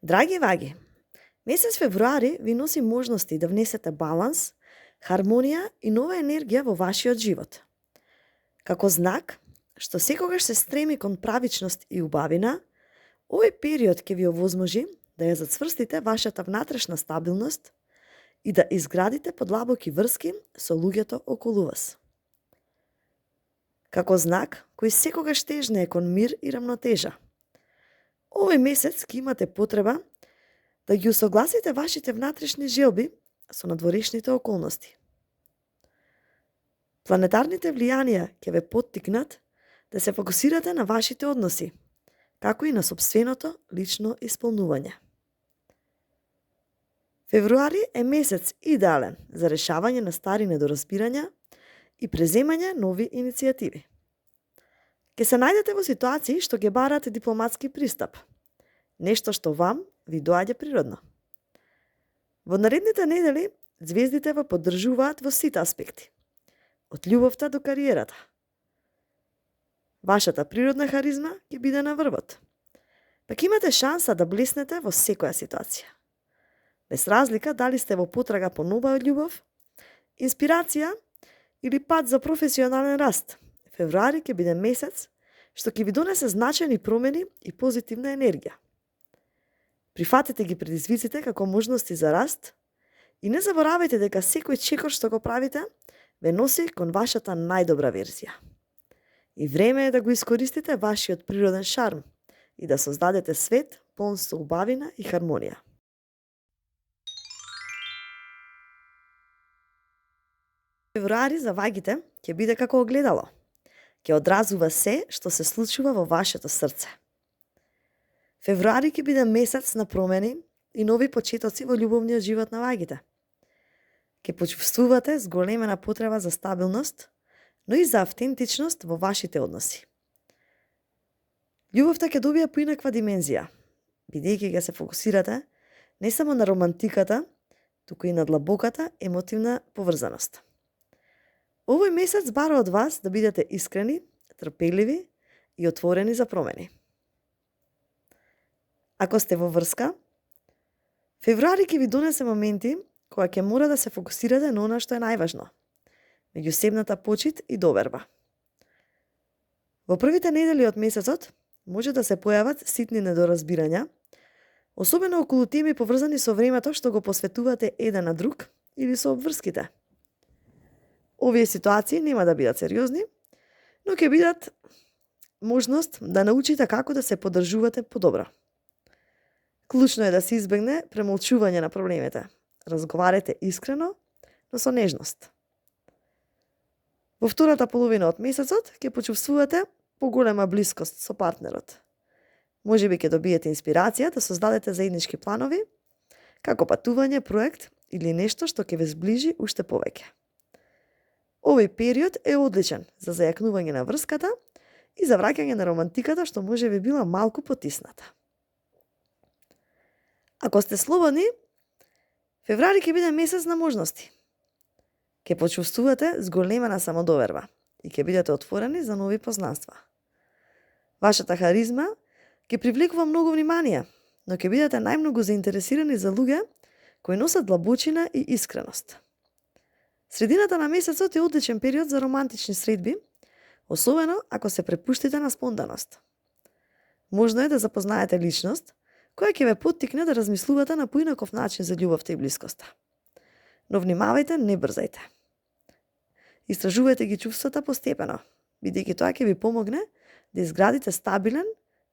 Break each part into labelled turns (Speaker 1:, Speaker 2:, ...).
Speaker 1: Драги ваги, месец февруари ви носи можности да внесете баланс, хармонија и нова енергија во вашиот живот. Како знак, што секогаш се стреми кон правичност и убавина, овој период ќе ви овозможи да ја зацврстите вашата внатрешна стабилност и да изградите подлабоки врски со луѓето околу вас. Како знак кој секогаш тежне кон мир и рамнотежа, овој месец ќе имате потреба да ги усогласите вашите внатрешни желби со надворешните околности. Планетарните влијанија ќе ве поттикнат да се фокусирате на вашите односи, како и на собственото лично исполнување. Февруари е месец идеален за решавање на стари недоразбирања и преземање нови иницијативи. Ке се најдете во ситуации што ќе бараат дипломатски пристап, нешто што вам ви доаѓа природно. Во наредните недели звездите ве поддржуваат во сите аспекти, од љубовта до кариерата. Вашата природна харизма ќе биде на врвот, пак имате шанса да блеснете во секоја ситуација. Без разлика дали сте во потрага по нова љубов, инспирација или пат за професионален раст, февруари ќе биде месец што ќе ви донесе значајни промени и позитивна енергија. Прифатете ги предизвиците како можности за раст и не заборавајте дека секој чекор што го правите ве носи кон вашата најдобра верзија. И време е да го искористите вашиот природен шарм и да создадете свет полн со убавина и хармонија. Февруари за вагите ќе биде како огледало. Ќе одразува се што се случува во вашето срце. Февруари ќе биде месец на промени и нови почетоци во љубовниот живот на вагите. Ќе почувствувате зголемена потреба за стабилност, но и за автентичност во вашите односи. Љубовта ќе добие поинаква димензија, бидејќи ќе се фокусирате не само на романтиката, туку и на длабоката емотивна поврзаност. Овој месец бара од вас да бидете искрени, трпеливи и отворени за промени. Ако сте во врска, февруари ќе ви донесе моменти кога ќе мора да се фокусирате на она што е најважно, меѓусебната почит и доверба. Во првите недели од месецот може да се појават ситни недоразбирања, особено околу теми поврзани со времето што го посветувате еден на друг или со обврските. Овие ситуации нема да бидат сериозни, но ќе бидат можност да научите како да се поддржувате подобро. Клучно е да се избегне премолчување на проблемите. Разговарете искрено, но со нежност. Во втората половина од месецот ќе почувствувате поголема блискост со партнерот. Можеби ќе добиете инспирација да создадете заеднички планови, како патување, проект или нешто што ќе ве зближи уште повеќе. Овој период е одличен за зајакнување на врската и за враќање на романтиката што може би била малку потисната. Ако сте слободни, февруари ќе биде месец на можности. Ќе почувствувате зголемена самодоверба и ќе бидете отворени за нови познанства. Вашата харизма ќе привлекува многу внимание, но ќе бидете најмногу заинтересирани за луѓе кои носат длабочина и искреност. Средината на месецот е одличен период за романтични средби, особено ако се препуштите на спонтаност. Можно е да запознаете личност која ќе ве поттикне да размислувате на поинаков начин за љубовта и блискоста. Но внимавајте, не брзајте. Истражувајте ги чувствата постепено, бидејќи тоа ќе ви помогне да изградите стабилен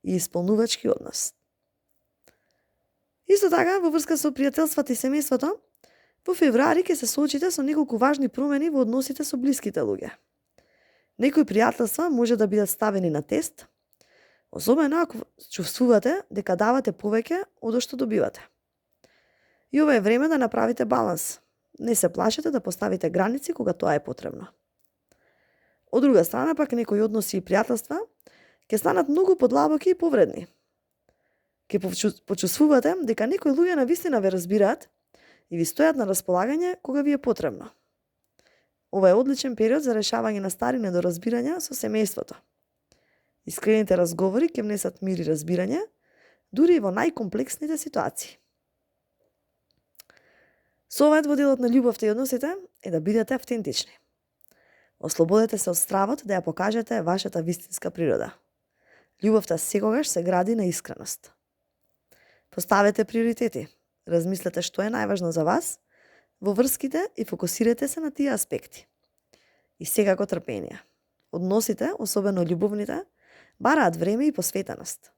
Speaker 1: и исполнувачки однос. Исто така, во врска со пријателствата и семејството, во февруари ќе се соочите со неколку важни промени во односите со блиските луѓе. Некои пријателства може да бидат ставени на тест, особено ако чувствувате дека давате повеќе од што добивате. И ова е време да направите баланс. Не се плашете да поставите граници кога тоа е потребно. Од друга страна пак некои односи и пријателства ќе станат многу подлабоки и повредни. Ќе почувствувате дека некои луѓе навистина ве разбираат и ви стојат на располагање кога ви е потребно. Ова е одличен период за решавање на стари недоразбирања со семејството. Искрените разговори ќе внесат мир и разбирање, дури и во најкомплексните ситуации. Совет во делот на љубовта и односите е да бидете автентични. Ослободете се од стравот да ја покажете вашата вистинска природа. Љубовта секогаш се гради на искреност. Поставете приоритети. Размислете што е најважно за вас во врските и фокусирате се на тие аспекти. И секако трпение. Односите, особено љубовните, бараат време и посветеност.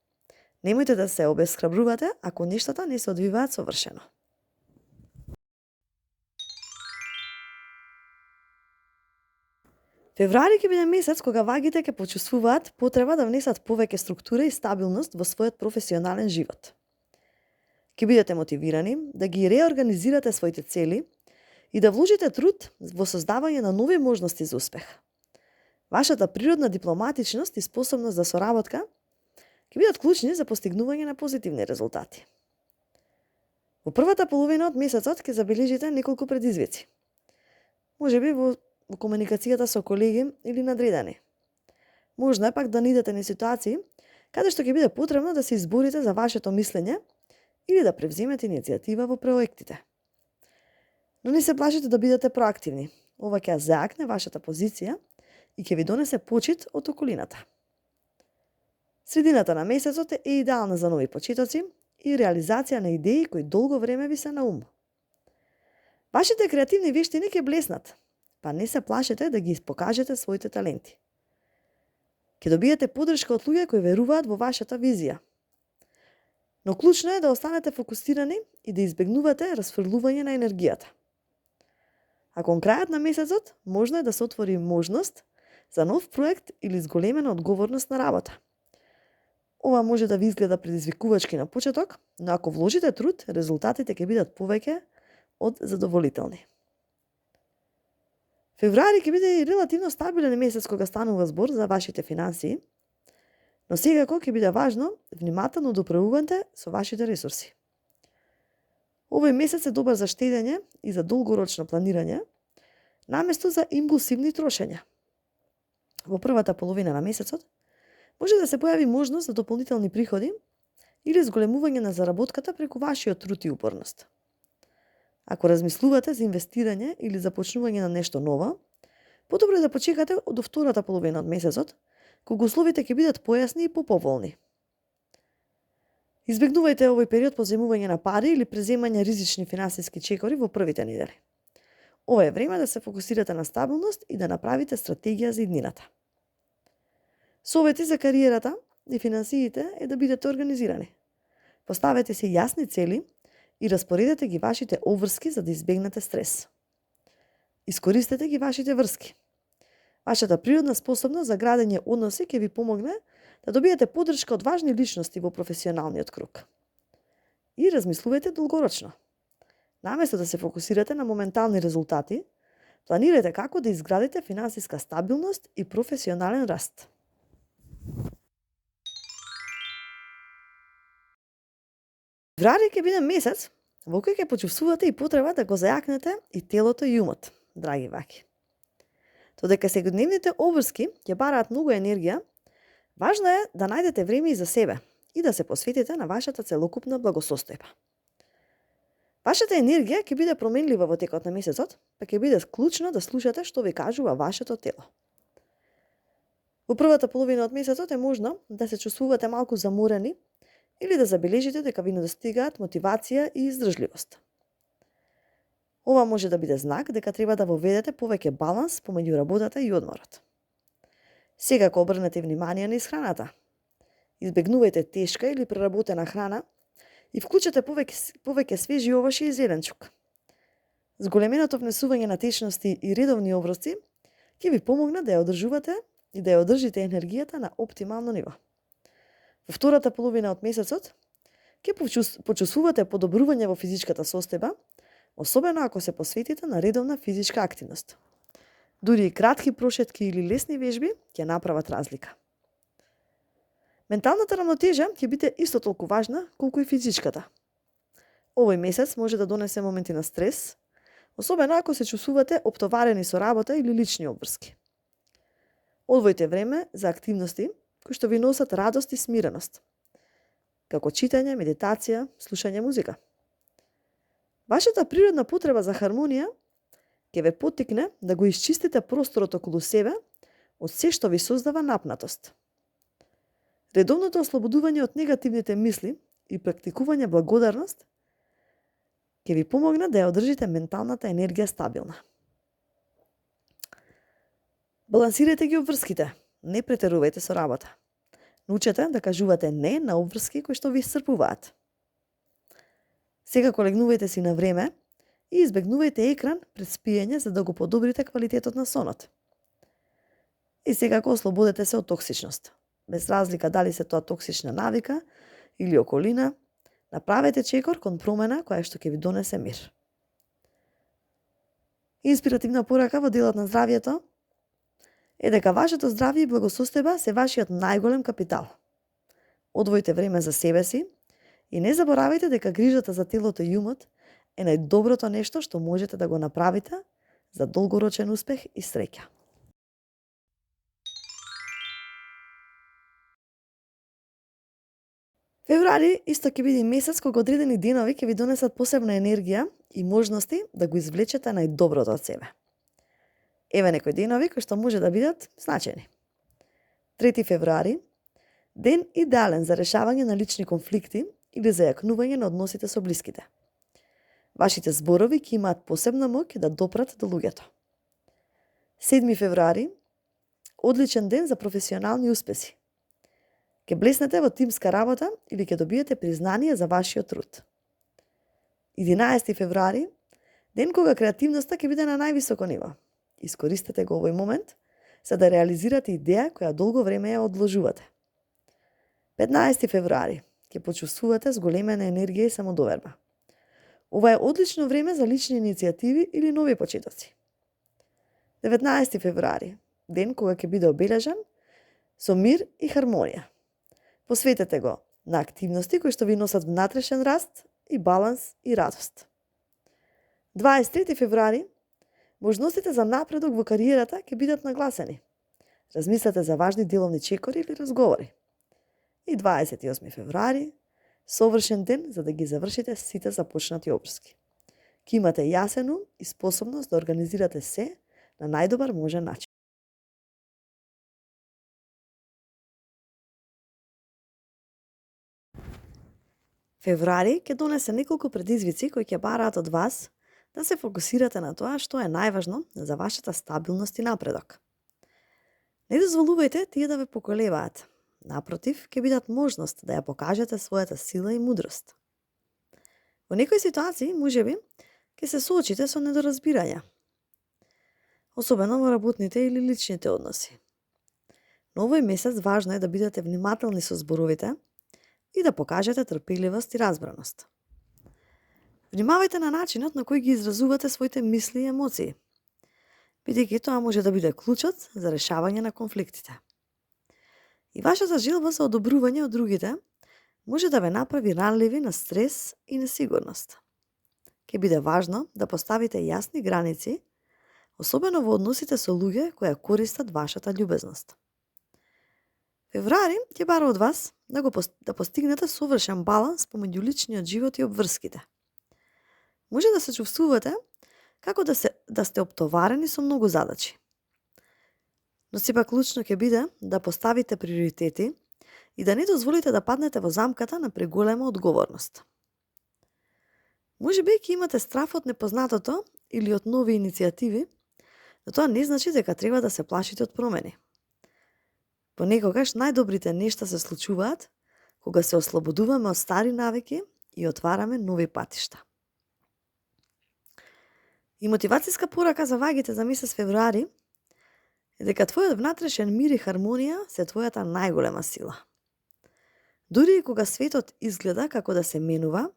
Speaker 1: Немојте да се обесхрабрувате ако нештата не се одвиваат совршено. Февруари ќе биде месец кога вагите ќе почувствуваат потреба да внесат повеќе структура и стабилност во својот професионален живот. Ќе бидете мотивирани да ги реорганизирате своите цели и да вложите труд во создавање на нови можности за успех. Вашата природна дипломатичност и способност за соработка ќе бидат клучни за постигнување на позитивни резултати. Во првата половина од месецот ќе забележите неколку предизвици. Можеби во комуникацијата со колеги или надредени. Можно е пак да наидете на ситуации каде што ќе биде потребно да се изборите за вашето мислење или да превземете иницијатива во проектите. Но не се плашите да бидете проактивни. Ова ќе заакне вашата позиција и ќе ви донесе почит од околината. Средината на месецот е идеална за нови почетоци и реализација на идеи кои долго време ви се на ум. Вашите креативни вештини ќе блеснат, па не се плашете да ги покажете своите таленти. Ќе добиете поддршка од луѓе кои веруваат во вашата визија. Но клучно е да останете фокусирани и да избегнувате расфрлување на енергијата. А кон крајот на месецот можно е да се отвори можност за нов проект или зголемена одговорност на работа. Ова може да ви изгледа предизвикувачки на почеток, но ако вложите труд, резултатите ќе бидат повеќе од задоволителни. Февруари ќе биде и релативно стабилен месец кога станува збор за вашите финансии, но секако ќе биде важно внимателно да управувате со вашите ресурси. Овој месец е добар за штедење и за долгорочно планирање, наместо за импулсивни трошења. Во првата половина на месецот може да се појави можност за дополнителни приходи или зголемување на заработката преку вашиот труд и упорност. Ако размислувате за инвестирање или започнување на нешто ново, подобро е да почекате до втората половина од месецот, кога условите ќе бидат појасни и поповолни. Избегнувајте овој период по земување на пари или преземање ризични финансиски чекори во првите недели. Ова е време да се фокусирате на стабилност и да направите стратегија за иднината. Совети за кариерата и финансиите е да бидете организирани. Поставете си јасни цели и распоредете ги вашите обврски за да избегнете стрес. Искористете ги вашите врски. Вашата природна способност за градење односи ќе ви помогне да добиете поддршка од важни личности во професионалниот круг. И размислувајте долгорочно. Наместо да се фокусирате на моментални резултати, планирате како да изградите финансиска стабилност и професионален раст. Февруари ќе биде месец во кој ќе почувствувате и потреба да го зајакнете и телото и умот, драги ваки. Додека секојдневните обврски ќе бараат многу енергија, важно е да најдете време и за себе и да се посветите на вашата целокупна благосостојба. Вашата енергија ќе биде променлива во текот на месецот, па ќе биде клучно да слушате што ви кажува вашето тело. Во првата половина од месецот е можно да се чувствувате малку заморени или да забележите дека ви недостигаат мотивација и издржливост. Ова може да биде знак дека треба да воведете повеќе баланс помеѓу работата и одморот. Секако обрнете внимание на исхраната. Избегнувајте тешка или преработена храна и вклучете повеќе свежи овошје и зеленчук. Зголеменото внесување на течности и редовни оброци ќе ви помогнат да ја одржувате и да ја одржите енергијата на оптимално ниво. Во втората половина од месецот ќе почувствувате подобрување во физичката состојба, особено ако се посветите на редовна физичка активност. Дури и кратки прошетки или лесни вежби ќе направат разлика. Менталната рамнотежа ќе биде исто толку важна колку и физичката. Овој месец може да донесе моменти на стрес, особено ако се чувствувате оптоварени со работа или лични обврски. Одвојте време за активности кои што ви носат радост и смиреност. како читање, медитација, слушање музика. Вашата природна потреба за хармонија ќе ве поттикне да го исчистите просторот околу себе од се што ви создава напнатост. Редовното ослободување од негативните мисли и практикување благодарност ќе ви помогне да ја одржите менталната енергија стабилна. Балансирајте ги обврските, не претерувајте со работа. Научете да кажувате не на обврски кои што ви исцрпуваат. Секако легнувајте си на време и избегнувајте екран пред спиење за да го подобрите квалитетот на сонот. И секако ослободете се од токсичност. Без разлика дали се тоа токсична навика или околина, направете чекор кон промена која што ќе ви донесе мир. Инспиративна порака во делот на здравието е дека вашето здравје и благосостојба се вашиот најголем капитал. Одвојте време за себе си и не заборавајте дека грижата за телото и умот е најдоброто нешто што можете да го направите за долгорочен успех и среќа. Февруари исто ќе биде месец кога одредени денови ќе ви донесат посебна енергија и можности да го извлечете најдоброто од себе. Еве некои денови кои што може да бидат значени. 3 февруари, ден идеален за решавање на лични конфликти или за јакнување на односите со блиските. Вашите зборови ќе имаат посебна моќ да допрат до луѓето. 7 февруари, одличен ден за професионални успеси. Ке блеснете во тимска работа или ќе добиете признание за вашиот труд. 11 февруари, ден кога креативноста ќе биде на највисоко ниво. Искористете го овој момент за да реализирате идеја која долго време ја одложувате. 15 февруари, ќе почувствувате зголемена енергија и самодоверба. Ова е одлично време за лични иницијативи или нови почетоци. 19 февруари, ден кога ќе биде обележан со мир и хармонија. Посветете го на активности кои што ви носат внатрешен раст и баланс и радост. 23 февруари, можностите за напредок во кариерата ќе бидат нагласени. Размислете за важни деловни чекори или разговори. И 28 февруари, совршен ден за да ги завршите сите започнати обврски. Ке имате јасен ум и способност да организирате се на најдобар можен начин. Февруари ќе донесе неколку предизвици кои ќе бараат од вас да се фокусирате на тоа што е најважно за вашата стабилност и напредок. Не дозволувајте тие да ве поколебаат. Напротив, ќе бидат можност да ја покажете својата сила и мудрост. Во некои ситуации, можеби, ќе се соочите со недоразбирања. Особено во работните или личните односи. Но овој месец важно е да бидете внимателни со зборовите и да покажете трпеливост и разбраност. Внимавајте на начинот на кој ги изразувате своите мисли и емоции, бидејќи тоа може да биде клучот за решавање на конфликтите. И вашата желба за одобрување од другите може да ве направи ранливи на стрес и несигурност. Ке биде важно да поставите јасни граници, особено во односите со луѓе кои користат вашата љубезност. Февруари ќе бара од вас да постигнете совршен баланс помеѓу личниот живот и обврските. Може да се чувствувате како да сте оптоварени со многу задачи. Но сепак клучно ќе биде да поставите приоритети и да не дозволите да паднете во замката на преголема одговорност. Можеби ќе имате страф од непознатото или од нови иницијативи, но тоа не значи дека треба да се плашите од промени. Понекогаш најдобрите нешта се случуваат кога се ослободуваме од стари навики и отвараме нови патишта. И мотивацијска порака за вагите за месец февруари е дека твојот внатрешен мир и хармонија се твојата најголема сила. Дури и кога светот изгледа како да се менува,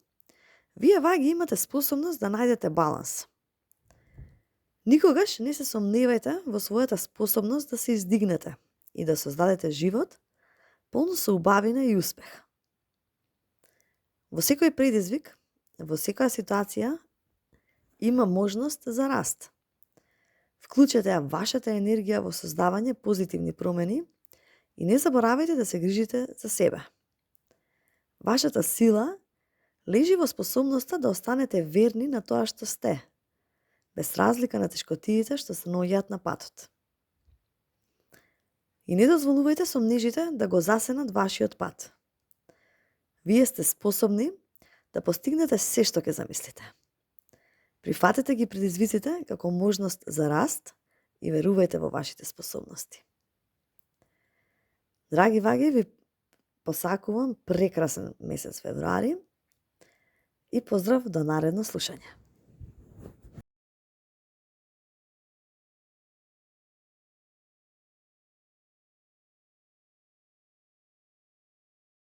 Speaker 1: вие ваги имате способност да најдете баланс. Никогаш не се сомневајте во својата способност да се издигнете и да создадете живот полно со убавина и успех. Во секој предизвик, во секоја ситуација има можност за раст. Вклучете ја вашата енергија во создавање позитивни промени и не заборавајте да се грижите за себе. Вашата сила лежи во способноста да останете верни на тоа што сте, без разлика на тешкотиите што се наоѓаат на патот. И не дозволувајте сомнежите да го засенат вашиот пат. Вие сте способни да постигнете се што ќе замислите. Прифатете ги предизвиците како можност за раст и верувајте во вашите способности. Драги ваги, ви посакувам прекрасен месец февруари и поздрав до наредно слушање.